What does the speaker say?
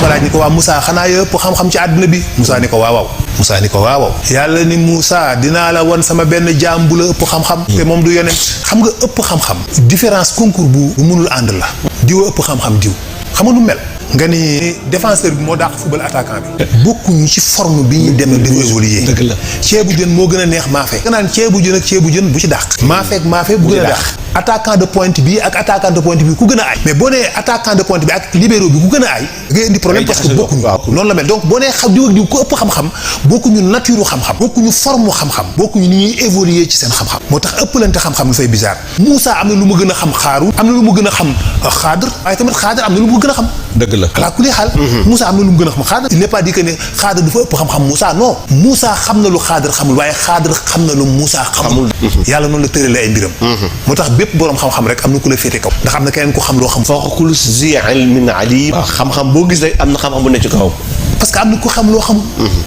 dafa laaj ni ko waa Moussa xanaa yëpp xam-xam ci àdduna bi Moussa ni ko waaw waaw yàlla ni Moussa dinaa la wan sama benn jaam bu la ëpp xam-xam te moom du yonent xam nga ëpp xam-xam différence concours bu mënul ànd la diw ëpp xam-xam diw xam nga nu mel nga ni défenseur bi moo dàq football attaquant bi bokkuñu ci forme bi ñuy demee di évoluer dëgg la ceebu jën moo gën a neex maafe nga naan ceebu jën ak ceebu jën bu ci dàq maafe ak maafe bu gën a dàq attaquant de pointe bi ak attaquant de pointe bi ku gën a aay mais boo nee attaquant de pointe bi ak libéro bi ku gën a aay da ngay indi problème parce que bokkuñu noonu la mel donc boo nee diw ak diw ku ëpp xam-xam bokkuñu nature xam-xam bokkuñu forme xam-xam bokkuñu ni ñuy évoluer ci seen xam-xam moo tax ëppalante xam-xam lu fay bizarre Moussa am na lu mu gën a xam xaaru am na lu mu gën a xam xaadr waaye tamit xaadr am na lu mu gën a xam dëgg la ala kulli xaal Moussa am na lu mu gën a xam xaadar il n'est pas dit que ne xaadar dafa ëpp xam-xam Moussa non Moussa xam na lu xaadar xamul waaye xaadar xam na lu Moussa xamul yàlla noonu la tëralee ay mbiram moo tax bépp boroom xam-xam rek am na ku la féete kaw ndax am na keneen ku xam loo xam fawqa kulli zi ilmin alim xam-xam boo gis rek am na xam-xam bu nekk ci kawam parce que am na ku xam loo xamul